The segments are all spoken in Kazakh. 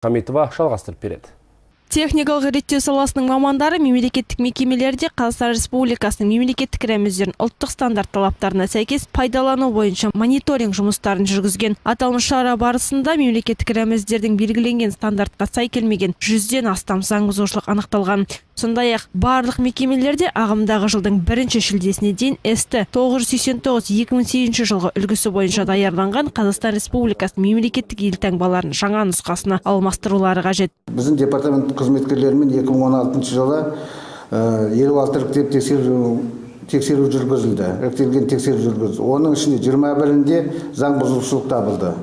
Хамитова жалғастырып береді. Техникалық реттеу саласының мамандары мемлекеттік мекемелерде Қазақстан Республикасының мемлекеттік рәміздерін ұлттық стандарт талаптарына сәйкес пайдалану бойынша мониторинг жұмыстарын жүргізген. Аталмыш шара барысында мемлекеттік рәміздердің белгіленген стандартқа сай келмеген 100-ден астам заң бұзушылық анықталған. Сондай-ақ барлық мекемелерде ағымдағы жылдың 1 шілдесіне дейін СТ 989 2008 жылғы үлгісі бойынша даярланған Қазақстан Республикасының мемлекеттік елтаңбаларын жаңа нұсқасына алмастырулары қажет. Біздің департамент қызметкерлерімен 2016 жылы 56 іріктеп тексеру жүргізілді, іріктелген тексеру жүргізілді. Оның ішінде 21-інде заң бұзушылық табылды.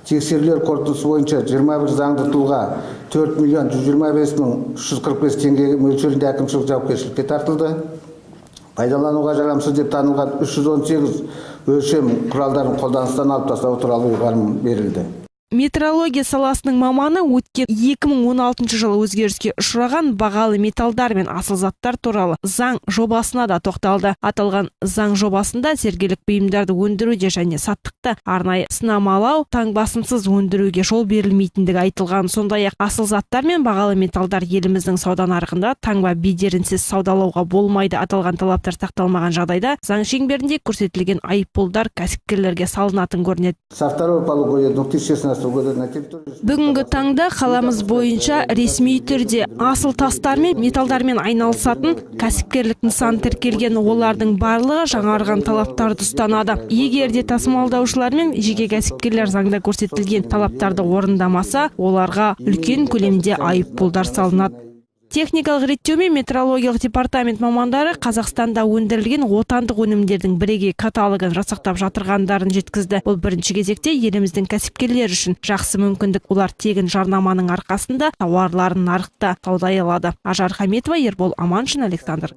Тексерулер қорытындысы бойынша 21 заңды тұлға 4 миллион 125 мың 345 теңге мөлшерінде әкімшілік жауапкершілікке тартылды. Пайдалануға жарамсыз деп танылған 318 өлшем құралдарын қолданыстан алып тастау туралы ұйғарым берілді. Метрология саласының маманы өткен 2016 жылы өзгеріске ұшыраған бағалы металдар мен асыл заттар туралы заң жобасына да тоқталды. Аталған заң жобасында зергерлік бұйымдарды өндіруде және саттықта арнайы сынамалау таңбасынсыз өндіруге жол берілмейтіндігі айтылған. Сондай-ақ асыл заттар мен бағалы металдар еліміздің сауда нарығында таңба бедерінсіз саудалауға болмайды. Аталған талаптар сақталмаған жағдайда заң шеңберінде көрсетілген айыппұлдар кәсіпкерлерге салынатын көрінеді. Со второго полугодия 2016 года на территории Бүгінгі таңда қаламыз бойынша ресми түрде асыл тастар мен металдармен айналысатын кәсіпкерлік нысан тіркелген. Олардың барлығы жаңарған талаптарды ұстанады. Егер де тасымалдаушылар мен жеке кәсіпкерлер заңда көрсетілген талаптарды орындамаса, оларға үлкен көлемде айыппұлдар салынады. Техникалық реттеу мен метрологиялық департамент мамандары Қазақстанда өндірілген отандық өнімдердің бірегей каталогын жасақтап жатырғандарын жеткізді. Бұл бірінші кезекте еліміздің кәсіпкерлері үшін жақсы мүмкіндік. Олар тегін жарнаманың арқасында тауарларын нарықта саудай алады. Ажар Хаметова, Ербол Аманшин, Александр